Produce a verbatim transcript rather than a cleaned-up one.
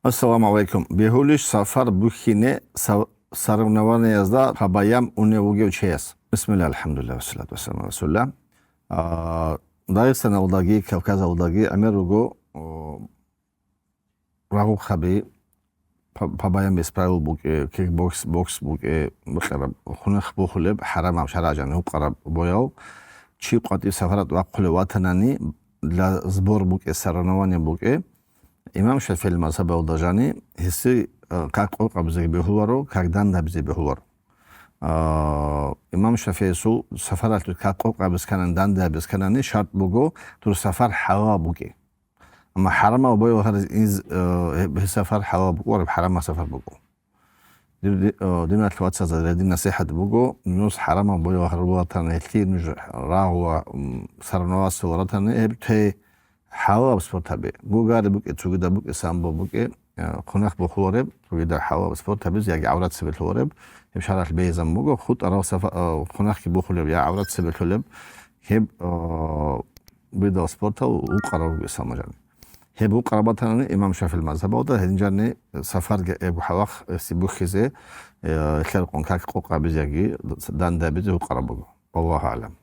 Ассаламу алейкум. Бегьулищ сафар бухьине са-, соревнованиязда по боям унев вугев чияс? Бисмилла, алхамдулилла, вассалату вассаламу ала расулилла. А, Дагъистаналдаги, Кавказалдаги гӀемер руго, о, рагъухъаби, по, по боям без правил букӀе, кикбокс, бокс букӀе, букӀараб, хунах бухулеб, хӀарамаб шарагӀ жаниб гьукъараб боял, чи къватӀиб сафарат вахъулев ватанани, для сбор букӀе, соревнование букӀе, имам ШафигӀил мазгьабалда жани, гьесие, э, как къокъабизе бегьуларо, как дандабизе бегьуларо. А, имам ШафигӀисул сафаралъул как къокъабиз кканани, дандабиз кканани шарт буго, дур сафар хӀалал букӀи. Амма хӀарамал боял гьариз инз, э, гьеб, гьеб сафар хӀалал букӀараб, хӀарамал сафар букӀу. Дир ди-, э, диналъ вацазда гьедин насихӀат буго, нуж хӀарамал боял гьарулатани, гьелъие нуж рагъула, м, соревноваться варатани, гьеб те хӀалалаб спорт гьабе. Гугари букӀе, цогидаб букӀе, самбо букӀе, э, хъунах бухулареб, цогидаб хӀалалаб спорт гьабизе яги гӀаврат цебе лъулареб, гьеб шаргӀалъ бегьизабун буго, хутӀарал сафа-, э, хъунахги бухулеб я гӀаврат цебе лъулеб, гьеб, э, видал спортал гьукъарал руго исламажани. Гьеб гьукъараб батанани имам ШафигӀил мазгьабалда гьединжани сафарги эбу хӀалахъ, э, си бухьизе, э, лъаркъун как къокъабизе яги дандабизе гьукъараб буго. Аллагьу аълам.